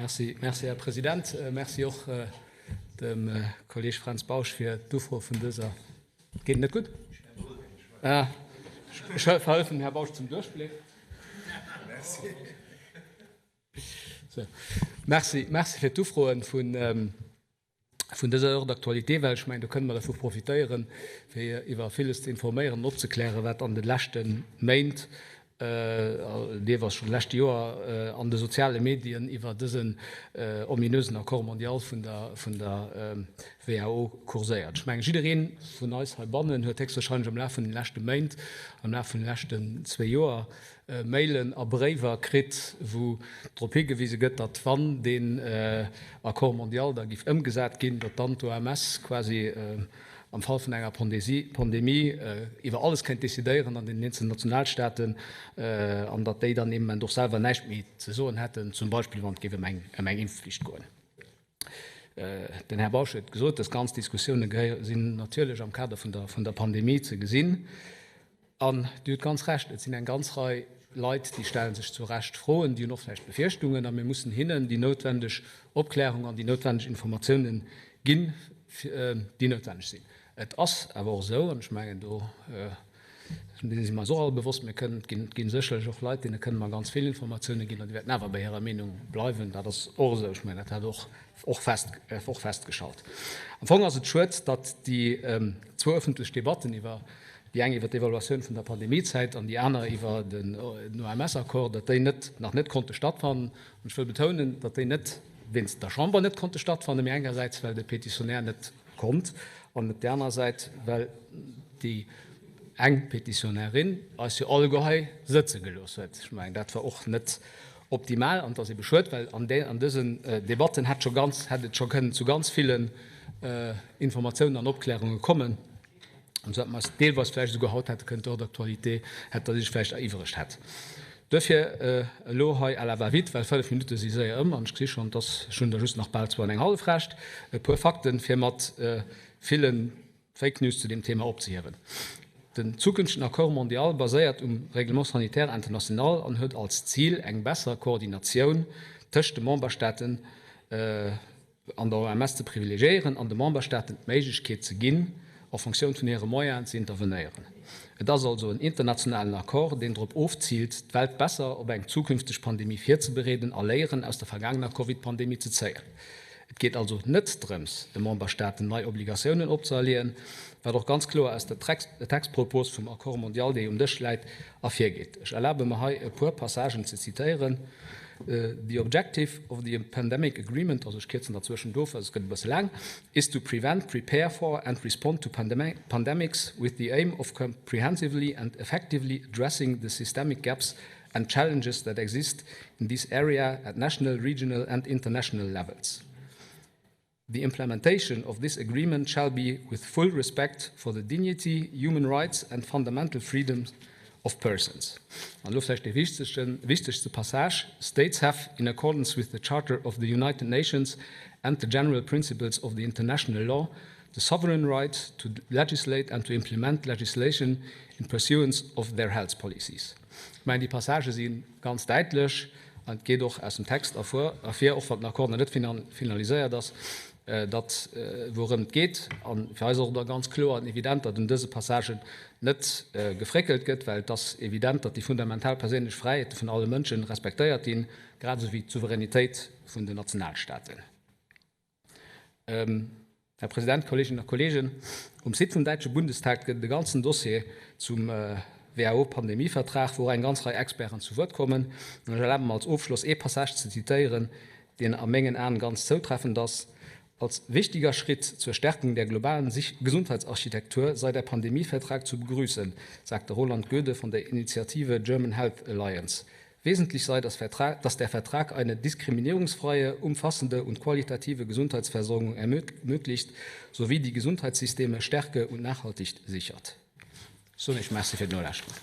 Merci, merci, Här President. Merci och dem Kolleeg Fränz Bausch fir d'Ufro vun dëser. Geet et net gutt? Ah, ech verhëlfen dem Här Bausch zum Duerchbléck. Merci. Merci, merci fir d'Ufroen vun. vun dëser Heure d'actualité, well ech mengen, do kënne mer dervu profitéieren, fir iwwer villes ze informéieren an opzeklären, wat an de leschte Méint, deelweis schonn de leschte Joer, an de soziale Medien iwwer dësen ominösen Accord mondial vun der, vun der WHO kurséiert. Ech mengen, jidderee vun eis heibannen huet héchstwahrscheinlech am Laf vun de leschte Méint, am Laf vun de leschten zwee Joer Mailen a Bréiwer kritt, wou drop higewise gëtt, datt wann deen Accord mondial da géif ëmgesat ginn, datt dann d'OMS quasi am Fall vun enger Pandemie iwwer alles kéint decidéieren an den eenzelen Nationalstaaten an datt déi dann eben och selwer näischt méi ze soen hätten, zum Beispill wann et géif ëm eng Impfflicht goen. Den Här Bausch huet gesot, dës ganz Diskussioune sinn natierlech am Kader vun der Pandemie ze gesinn. An Dir hutt ganz Recht, et sinn eng ganz Rei Leit, déi stelle sech zu Recht Froen, déi hunn och vläicht Befierchtungen, a mir mussen hinnen déi noutwendeg Opklärung an déi noutwendeg Informatiounen ginn, déi noutwendeg sinn. Et ass awer och esou, an ech mengen, do deene si mer eis och all bewosst, mir kënnen, et ginn, et gi sécherlech och Leit, deene kënne mer ganz vill Informatiounen ginn an déi wäerten awer bei hirer Meenung bleiwen. Dat ass och esou. Ech mengen, dat hat och och fest, och festgestallt. Am Fong ass et schued, datt déi zwou ëffentlech Debatten iwwer, déi eng iwwer d'Evaluatioun vun der Pandemiezäit an déi aner iwwer den OMS-Accord, datt déi net, nach net konnte stattfannen. An ech wëll betounen, datt déi net wéinst der Chamber net konnte stattfannen, mee engersäits well de Pétitionnaire net konnt an op där anerer Säit well déi eng Pétitionnairin eis jo alleguer hei sëtze gelooss huet. Ech mengen, dat war och net Optimal, an et ass ebe schued, well an an dësen Debatten hätt scho ganz, hätt et scho kënnen zu ganz villen Informatiounen an Opklärunge kommen, an esou hätte mer eis deelweis vläicht esouguer haut hätte kënnen d'Heure d'actualité hätt, datt ech vläicht eriwweregt hätt. Duerfir elo hei à la va-vite, well fënnf Minutte si séier ëm an ech gesi schonn, dass ech hunn der just nach bal zwou an eng hallef Rescht, e puer Fakten, fir mat villen Fake News zu deem Thema opzehiewen. Den zukünftegen Accord mondial baséiert um Règlement sanitaire international an huet als Zil eng besser Koordinatioun tëscht de Memberstaaten an der OMS ze privilegiéieren an de Memberstaaten d'Méiglechkeet ze ginn, en Fonctioun vun hire Moyenen ze intervenéieren. Et ass also en internationalen Accord, deen drop ofziilt, d'Welt besser op eng zukünfteg Pandemie virzebereeden a Léieren aus der vergaangener Covid-Pandemie ze zéien. Et geet also net drëms, de Memberstaaten nei Obligatiounen opzëerleeën, wat och ganz kloer aus der Textpropos vum Accord mondial, déi um Dësch läit, ervirgeet. Ech erlabe mer hei e puer Passagen ze zitéieren, The objective of the pandemic agreement, also ech kierzen derzwëschent of, well et gëtt e bësse laang, is to prevent, prepare for and respond to pandemics with the aim of comprehensively and effectively addressing the systemic gaps and challenges that exist in this area at national, regional and international levels. The implementation of this agreement shall be with full respect for the dignity, human rights and fundamental freedoms of persons. An elo vläicht dee wichtegste Passage, States have, in accordance with the Charter of the United Nations and the general principles of the international law, the sovereign right to legislate and to implement legislation in pursuance of their health policies. Ech mengen, déi Passagë si ganz däitlech an et geet och aus dem Text ervir, och wann den Accord nach net finaliséiert ass, datt wourëm et geet. A fir eis ass och da ganz kloer an evident, datt un dëse Passagen net gefréckelt gëtt, well et ass evident, datt déi fundamental perséinlech Fräiheete vun alle Mënsche respektéiert ginn, grad esou wéi d'Souveränitéit vun den Nationalstaaten. Här President, Kolleeginnen a Kolleegen, um Site vum däitsche Bundestag gëtt et e ganzen Dossier zum WHO-Pandemievertrag, wou och eng ganz Rei Experten zu Wuert kommen. An ech erlabe mer als Ofschloss ee Passage ze zitéieren, deen a mengen Aen ganz zoutreffend ass, Als wichtiger Schritt zur Stärkung der globalen Gesundheitsarchitektur sei der Pandemievertrag zu begrüßen, sagte Roland Goede von der Initiative German Health Alliance. Wesentlich sei, dass, Vertrag, dass der Vertrag eine diskriminierungsfreie, umfassende und qualitative Gesundheitsversorgung ermöglicht sowie die Gesundheitssysteme stärke und nachhaltig sichert. Soen ech Merci fir d'Nolauschteren.